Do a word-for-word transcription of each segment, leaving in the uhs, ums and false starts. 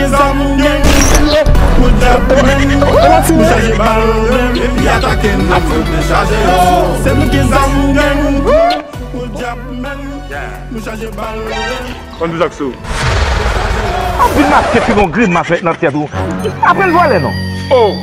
Zam gang, pou dyab menm, nou chaje bal menm, epi atake n ap fout dechaje yo. Se nou ki zam gang, pou dyab menm, nou chaje bal menm. Konn di sa k sou. Anpil maske pi gon grimas met nan tèt ou. Aprann vòlè non. Oh!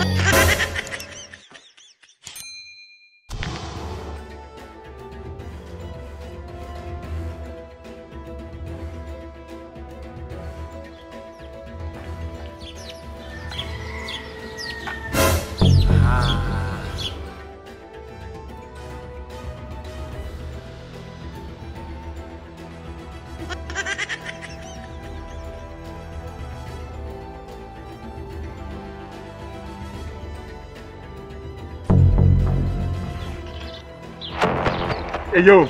Ey yo,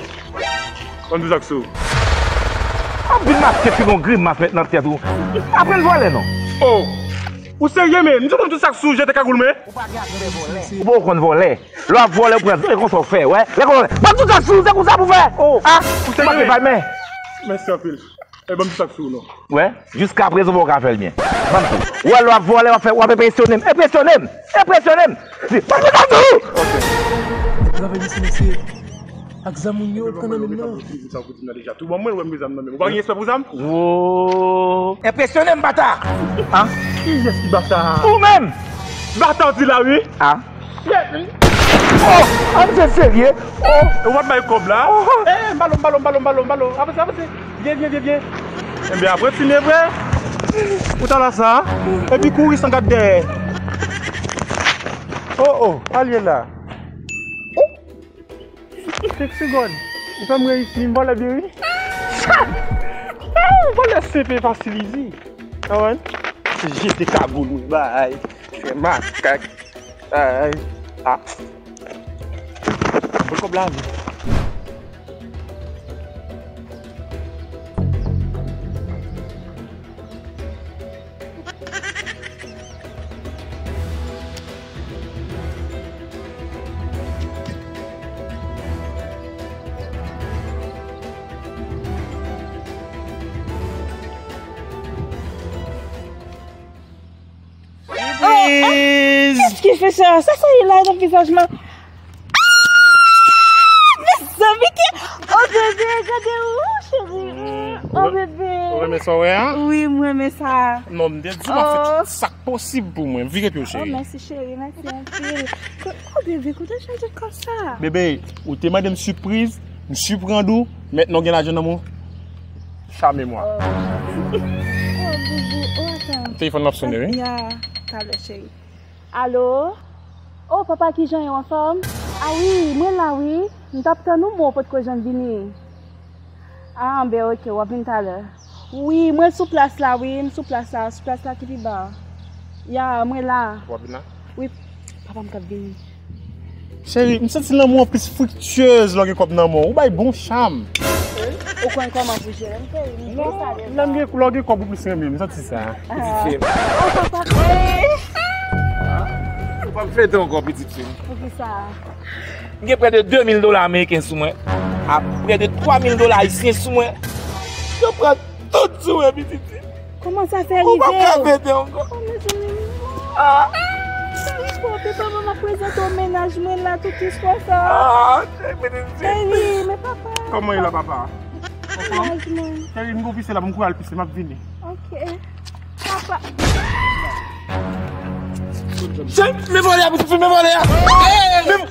konn di sa k sou. Anpil maske pi gon grimas met nan tèt ou. Aprann vòlè non. Oh! Ou serye men? M di w konn di sa k sou, jete kagoul men. Ou poko konn vòlè. Lè w ap vòlè, ou pran zam, e konsa w fè, wè. Lè konsa w fè. Ban m di w sa k sou, se konsa pou fè. Oh! Ah! Ou serye men? Mèsi anpil. E ban m di sa k sou non. Wè, jiskaprezan w poko ka fè l byen. Ban m di w. Wè, lè w ap vòlè, w ap fè, w ap enpresyone m. Enpresyone m! Enpresyone m! Di, ban m di sa k sou! Travay mesye, mesye. Ak zam moun yo pran nan men m nan. Sa w pou di m nan deja. Tou bon, mwen, wè m gen zam nan men m. Ou pa gen respè pou zam? Wo! Enpresyone m, bata! Ah? Kiyès ki bata? Ou menm! Bata w di la, wi. Ah? Oh! Ah, misye serye? Oh! Ou pa t bay kòb la? Oh! Eh, m ba l, m ba l, m ba l, m ba l, m ba l. Avanse, avanse. Vyen, vyen, vyen, vyen. Ebyen, apre tine vre. Ou ta la sa. Epi kouri san gad dèyè. Oh, oh, al ye la. Senk segonn. Ou fè m reyisi, m vòlè byen, wi. Ou vòlè senp e fasil, izi. Konprann? Se jete kagoul, wi, bay. Fè makak. Ay. Ah. Bon, kòb la, wi. Sipriz! Kiyès ki fè sa? Sa sa ye la nan vizaj mwen? Ah! Mezanmi, ki... Oh, bebe, gade ou, cheri. Oh, bebe. Ou renmen sa w wè a? Wi, mwen renmen sa. Non, m te di w m ap fè tout sa k posib pou mwen. Vire pye w, cheri. Oh, mèsi, cheri, mèsi anpil. Oh, bebe, kote w chanje kò sa? Bebe, ou te mande m sipriz, m siprann ou, mentnan w gen lajan nan men w. Chame mwa. Oh, boubou, oh, atan. Telefòn nan ap sone, wi. Ya, talè, cheri. Alo? Oh, papa, kijan ye, w anfòm? Ah wi, mwen la, wi. M t ap tann ou, men w potko janm vini. Ah, ben, oke, w ap vin talè. Wi, mwen sou plas la, wi, m sou plas la, sou plas la ki pi ba. Ya, mwen la. W ap vin la? Wi, papa m k ap vini. Cheri, m santi lanmou an plis friktyez lè w gen kòb nan men w. Ou bay bon cham. Ou konn kòman pou jere m, cheri. M konn sa deja. Lè m gen, lè w gen kòb, ou plis renmen m. M santi sa. Ah. Pitit fi m. Oh, papa. Ou p ap fete ankò, pitit fi m. Poukisa? M gen prè de de mil dola ameriken sou mwen. A prè de twa mil dola ayisyen sou mwen. Yo pran tout sou mwen, pitit fi m. Kòman sa fè rive w? Ou p ap ka fete ankò. Oh, mezanmi, non. Ah. Bon, papa, mwen ap prezante w mennaj mwen la, tout istwa sa. Ah, cheri, men papa. Kòman e la, papa? Anfòm? Mennaj mwen. Cheri, m gon pise la, pou m kouri al pise, m ap vini. Ok. Papa. Cheri, men vòlè a, pitit fi, men vòlè a. Men...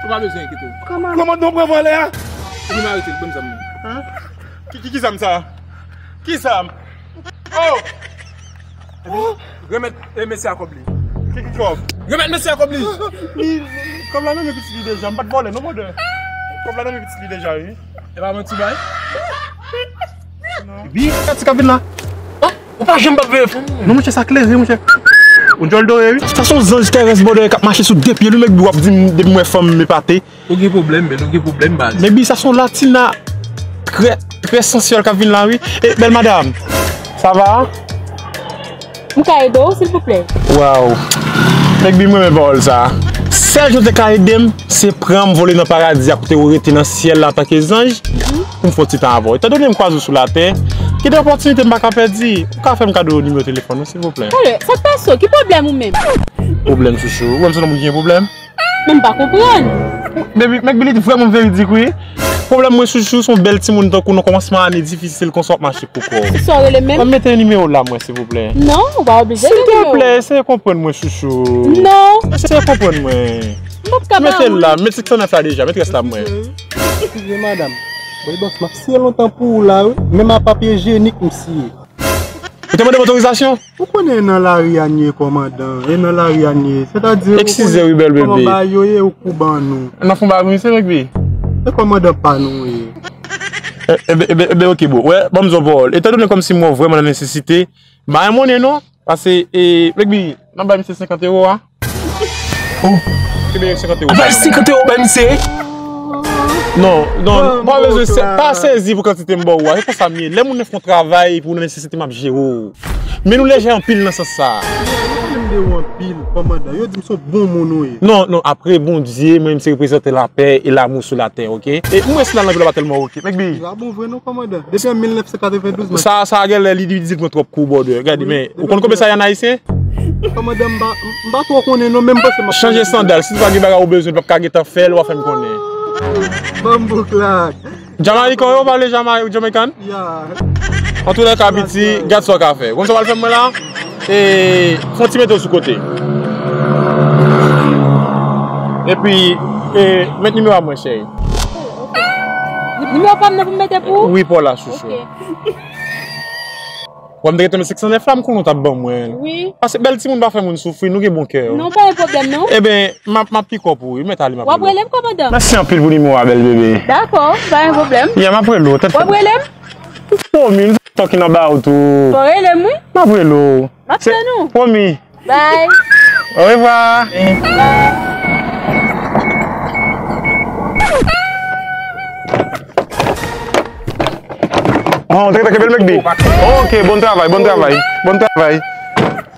Ou pa bezwen enkyete w. Kòman? Kòman nou pran vòlè a? Ou vin arete l, ban m zam nan. Hein? Ki, ki, ki zam sa? Ki zam? Oh! Remèt, eh, mesye a kòb li. Ki, ki kòb? Remèt mesye a kòb li. Li, kòb la nan men pitit li deja. M pa t vòlè non, brother. Kòb la nan men pitit li deja, wi. E pa manti bay? Wi, sa ti k ap vin la. Oh, ou pa janm p ap veye fou. Non, monchè, sa klere, monchè. Yon djòl dore, wi. Sa se yon zanj terès, brother, k ap mache sou de pye, li, men w ap di m depi m wè fanm m epate. Ou gen pwoblèm, men ou gen pwoblèm, baz. Maybe sa se yon latina trè, trè sansyèl k ap vin la, wi. E, bèl madanm, sa va? M ka ede w, silvouplè? Waw. Maybe m renmen pawòl sa. Sèl jan w te ka ede m, se pran m vole nan paradi a kote ou rete nan syèl la antanke zanj, pou m fè yon ti tan avè w. Etandone m kwaze w sou latè, Ki de opòtinite m pa ka pèdi? Ou ka fè m kado nimewo telefòn ou, silvouplè? Talè, sa k pase w? Ki pwoblèm ou menm? Pwoblèm, chouchou. Ou wè m se yon nonm ki gen pwoblèm? Men m pa konprann. Baby, Mèk Billy vrèman veridik, wi. Pwoblèm mwen, chouchou, se yon bèl timoun tankou w nan kòmansman ane difisil konsa w ap mache pou kò w. Sa w rele menm? Ban m mete nimewo w la, mwen, silvouplè. Non, ou pa oblije gen nimewo. Silvouplè, eseye konprann mwen, chouchou. Non. Eseye konprann mwen. M p ap ka ba ou. Mete l la, mete senk san nèf la deja, mete rès la pou mwen. Eskize, madanm. Bon, bòs, m ap siye lontan pou ou la, wi. Menm a papye ijyenik, m siye. Ou te mande m otorizasyon? Ou konnen e nan lari a n ye, kòmandan, e nan lari a n ye. Sètadi, ou konnen kòman bagay yo ye, ou kou ban nou. N ap fè yon bagay pou misye, Mèk Billy. E kòmandan pa nou ye. E, ebe, ebe, ebe, oke, bro. Wè, ban m di w yon pawòl. Etandone kòmsi m wè w vrèman nan nesesite, ba yon monnen non. Pase, e, Mèk Billy, n ap bay misye senkant ewo a. Oh. Kenbe senkant ewo. Bay senkant ewo, bay misye. Non, non, pa bezwen, se, pa sezi pou kantite m ba w a. Se konsa m ye. Lè moun nan fè yon travay pou ou nan nesesite, m ap jere w. Men nou lejè anpil nan sans sa. Yo di m de ou anpil, kòmandan. Yo di m se yon bon moun ou ye. Non, non, apre Bondye, mwen menm se reprezante lapè e lanmou sou latè, oke? E mwen si la nan vil la pa tèlman oke. Mèk Billy. Sa bon vre non, kòmandan. Depi an mil nèf san katrevendouz, mwen. Sa, sa genlè li, li di mwen twòp kou, brother. Gade, men, ou konn konbyen sa ye an ayisyen? Kòmandan, m pa, m pa twò konnen non, men m panse m ap... Chanje sandal, si nou pa gen bagay ou bezwen, n p ap ka gentan fè l, w a fè m konnen. Ban m bouklak. Jamayikan yo pale Jama-, Jamaican? Ya. Antoulèka, piti, gad sa w ka fè. Ou konn sa w pral fè mwen la? E, fè yon ti mete w sou kote. Epi, e, met nimewo a mwen, cheri. Nimewo pa m nan pou m mete pou ou? Wi, pa w la, chouchou. Ok. Wè m te rete nan senk san nèf la, m konnen w t ap ban mwen l. Wi. Paske bèl timoun pa fè moun soufri, nou gen bon kè. Non, pa gen pwoblèm, non. Eben, m ap, m ap pikòp ou, wi, mèt ale, m ap rele w. W ap rele m, kòmandan? Mèsi anpil pou nimewo a, bèl bebe. Dakò, pa gen pwoblèm. Yeah, m ap rele w, tèt fèt. W ap rele m? Pwomi, m talking about ou. Fò w rele m, wi. M ap rele w. M ap tann ou. Pwomi. Bye. Orevwa. Oh, te, te, te, Mèk Billy. Ok, bon travay, bon travay, bon travay.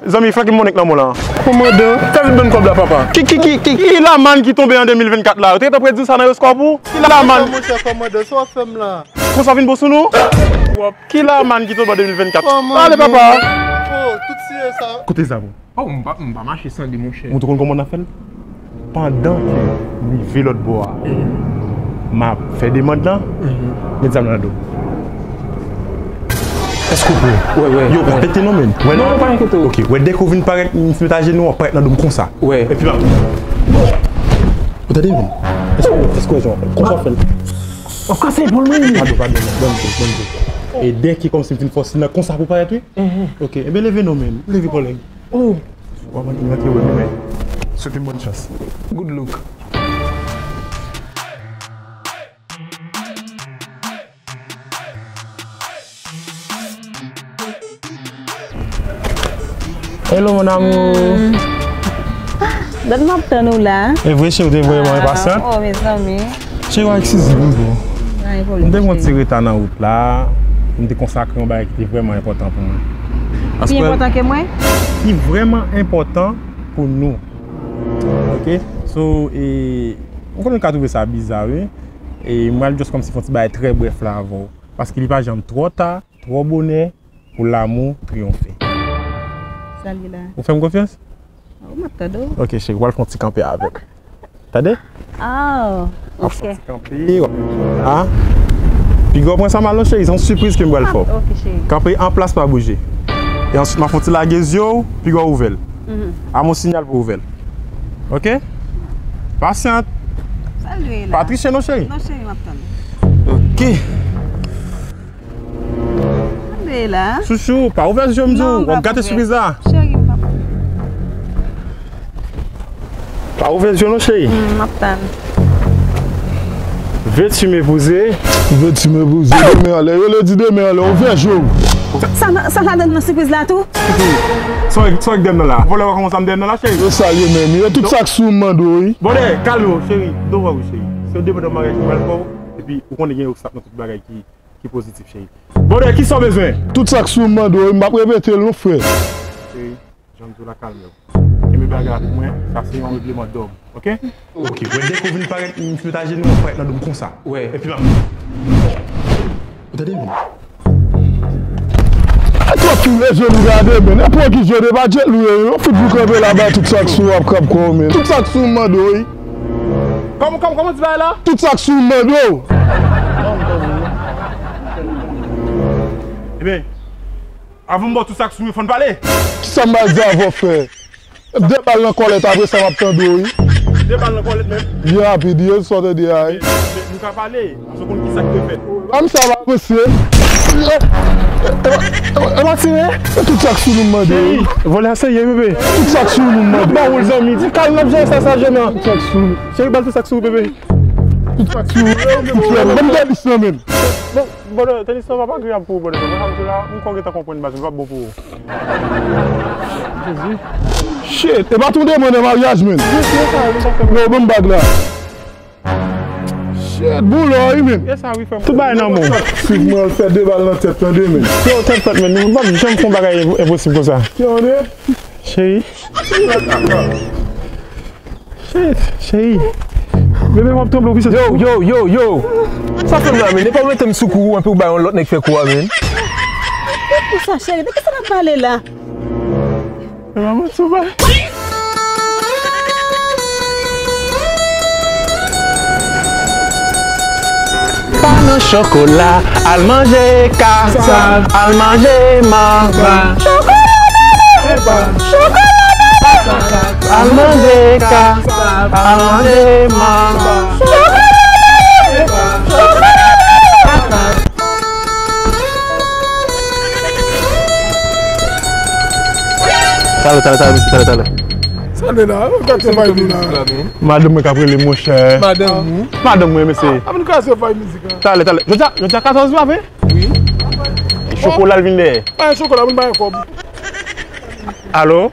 Zanmi, flanke m monnen k nan men w la. Kòmandan. Fè vin ban m kòb la, papa. Ki, ki, ki, ki, ki lamann ki tonbe an de mil vennkat la? Ou te gentan predi sa nan owoskòp ou? Ki lamann? Monchè kòmandan, sa w ap fè m la? Konsa w vin bon sou nou? Ki lamann ki tonbe an de mil vennkat? Ale, papa. Oh, tout siye sa. Kote zam ou? Oh, m pa, m pa mache san li, monchè. Ou tou konn kòman n ap fè l? Pandan ke m rive lòt bò a, m ap fè demann lan, met zam nan do. Èske w prè? Wè, wè. Yo, pa pete non, men. Wè, non, non, pa enkyete w. Ok, wè, dèke w vin parèt, m met ajenou, w ap parèt nan do m konsa. Wè. Epi m ap... Ou tande, men? Èske, èske w wè jan, konsa w fè l? W ap kase epòl mwen. Padon, padon, non, ban m di, ban m di. E dèke kòmsi m fin fòse nan konsa pou parèt, wi. Ok, enben leve non, men. Leve, kòlèg. Oh! W ap antre, antre, wè, men. Swete m bòn chans. Good look. Hello, mon amour. Hmm. Dat m ap tann ou la. E vre, cheri, ou te vrèman enpasyant. Oh, mezanmi. Cheri, w a eskize m, bro. M te gen yon ti reta nan wout la. M te konsakre yon bagay ki te vrèman enpòtan pou mwen. Pi enpòtan ke mwen? Ki vrèman enpòtan pou nou. Ok? So, e, m konnen w ka twouve sa biza, wi. E m pral just kòmsi fè yon ti bagay trè brèf la avè w. Paske li pa janm twò ta, twò bonè pou lanmou triyonfe. Sa l ye la? Ou fè m konfyans? Oh, m ap tande w. Ok, cheri, w al fè yon ti kanpe avè m. Tande? Ah, ok. W ap fè yon ti kanpe, w ap... Ah. Piga w pran sa mal non, cheri, se yon sipriz ke m pral fè w. Ah, ok, cheri. Kanpe an plas, pa bouje. E answit, m ap fè yon ti lage zye w, piga w ouvè l. Mhm. A m yon siyal pou w ouvè l. Ok? Pasyant. Sa l ye la? Pa triche non, cheri. Non, cheri, m ap tann. Ok. Tande la. Chouchou, pa ouvè zye w, m di w, w ap gate sipriz la. Cheri, m p ap. Pa ouvè zye w non, cheri. Hmm, m ap tann. Vèt si m epouze. Vèt si m epouze, demen anlè. Yo le di demen anlè, ouvè zye w. Sa, sa, sa ladan nan sipriz la tou? Sa w, sa w dèyè m nan la? Vòlè pa konn sa m dèyè m nan la, cheri. Yo sa l ye menm. Yo tout sa k sou m mande w, wi. Vòlè, kalme w, cheri. Don't worry, cheri. Se yon demann maryaj mwen pral fè w. Epi, ou konnen gen obstak nan tout bagay ki ki pozitif, cheri. Bon, dèyè, kisa w bezwen? Tout sa k sou m mande w, m p ap repete l non, frè. Cheri, jan m di w la, kalme w. Kenbe bagay la pou mwen, sa se yon regleman dòm, ok? Ok, wè, dèke w vin parèt, m met ajenou, w ap parèt nan do m konsa. Wè. Epi m ap... Ou tande m? Twòp fi vle jwenn ou gade, men. Nenpòt ki jwenn, e pa djèt lou ye, yo. Fout pou kanpe la, bay tout sa k sou w ap krab kò w, men. Tout sa k sou w m mande w, wi. Kòman, kòman, kòman di bagay la? Tout sa k sou w m mande w. Ebyen, avan m ba w tout sa k sou mwen, fò n pale. Kisa m pral di avè w, frè? De bal nan kòlèt, apre sa m ap tande w, wi. De bal nan kòlèt menm? Li rapid, wi, sa w tande a, wi. Men, men, nou ka pale, paske w konn kisa k te fèt. Kòm sa va avanse. E pa tire. E tout sa k sou nou m mande w, wi. Cheri, vòlè a serye, bebe. Tout sa k sou nou m mande w. Ba ou l zanmi, di kal n ap jere sa, sa jenan. Tout sa k sou nou. Cheri, ba l tout sa k sou ou, bebe. Tout sa k sou ou, e ou menm, frè m. Ban m tenis lan menm. Bon, brother, tenis lan pa, pa agreyab pou ou, brother. Mwen, sa m di la, m kwè w gentan konprann, baz, li p ap bon pou ou. Jezi. Shit, e pa tou demann nan maryaj, men. Yo, ban m bag la. Shit, boulò, wi, men. Yes, sir, wi, frè m. Tout bagay nan men w. Swiv mwen, al fè de bal nan tèt, tande, men. Yo, tèt frèt, men. Nou p ap janm fè yon bagay enpo-, enposib konsa. Tande? Cheri. Shit, cheri. Bebe, w ap tranble, wi, se... Yo, yo, yo, yo. Sa fè m la, men? E pa w mete m sou kou, anpi w bay yon lòt nèg fè kou a, men. Ki sa, cheri? De ki sa n ap pale la? E pa manti w bay. Pa nan chokola, al manje ka, al manje manba. Chokola, chokola, al manje ka, al manje manba. Talè, talè, talè, mesye, talè, talè. Sa de la, ou gate vibe la. Madanm mwen k ap rele, monchè. Madanm ou? Madanm mwen, mesye. Ap vin kraze vibe mizik la. Talè, talè. Jodi a, jodi a katòz la, wi. Wi. Chokola l vin dèyè. Pa gen chokola, moun pa gen kòb. Alo?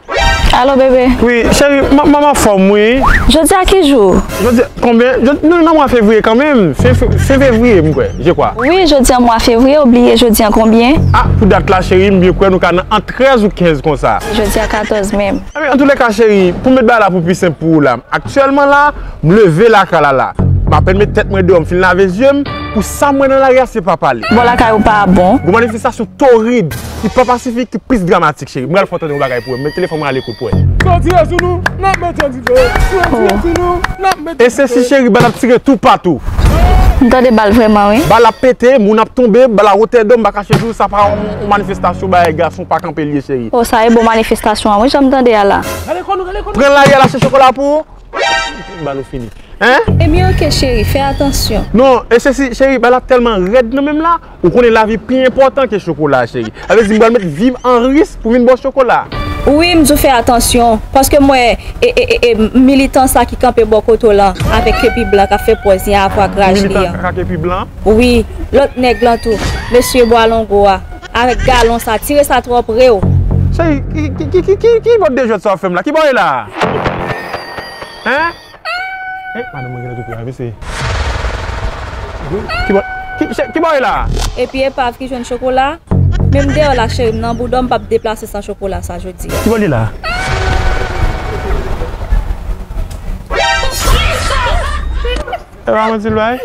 Alo, bebe. Wi, cheri, m, m, m anfòm, wi. Jodi a ki jou? Jodi a, konbyen? Jodi, nou nan mwa fevriye kanmenm. Fen, fen, fen fevriye, m kwè, je kwa. Wi, jodi a mwa fevriye, ou bliye jodi a konbyen? A, pou dat la, cheri, m byen kwè nou ka nan ant trèz ou kenz konsa. Jodi a katòz menm. Anben, antouleka, cheri, pou m met bagay la pou pi senp pou ou la, aktyèlman la, m leve lakay la la. M apèn met tèt mwen deyò, m fin lave zye m, pou sa m wè nan lari a, se pa pale. Bò lakay ou pa bon. Gon manifestasyon torid, ki pa pasifik, ki plis dramatik, cheri. M pral fè w tande yon bagay pou wè. Met telefòn mwen a lekout pou wè. Si yo tire sou nou, n ap mete dife. Si yo tire sou nou, n ap mete dife. E se si, cheri, bal ap tire toupatou. M tande bal vrèman, wi. Bal ap pete, moun ap tonbe, bal a wotè do m, m pa kache di w, sa pa yon, yon manifestasyon bagay gason pa kanpe l ye, cheri. O, sa e bon manifestasyon an, wi, jan m tande a la. Gade kò nou, gade kò nou. Pran lari a, lache chokola pou ou. Bal ou fini. Hein? Ebyen, oke, cheri, fè atansyon. Non, e se si, cheri, bal la tèlman rèd nan men m la, ou konnen lavi pi enpòtan ke chokola, cheri. Sa vle di m pral met vi m an risk pou vin ba w chokola. Wi, m di w fè atansyon, paske m wè, e, e, e, e, militan sa ki kanpe bò kote w lan, avèk kepi blan k ap fè pòz li a, avwa graj li an. Militan k ap kepi blan? Wi, lòt nèg lan tou, mesye bwa longo a, avèk galon sa, tire sa twò pre w. Cheri, ki, ki, ki, ki, ki, ki mòd de jwèt sa w ap fè m la? Ki bò w ye la? Hein? Eh, madanm mwen genlè tou pran, mesye. Ki bò, ki, ki bò w ye la? Epi epav ki jwenn chokola, menm deyò la, cheri, m nan bouda, m p ap deplase san chokola sa jodi a. Ki bò l ye la? E pa manti l bay?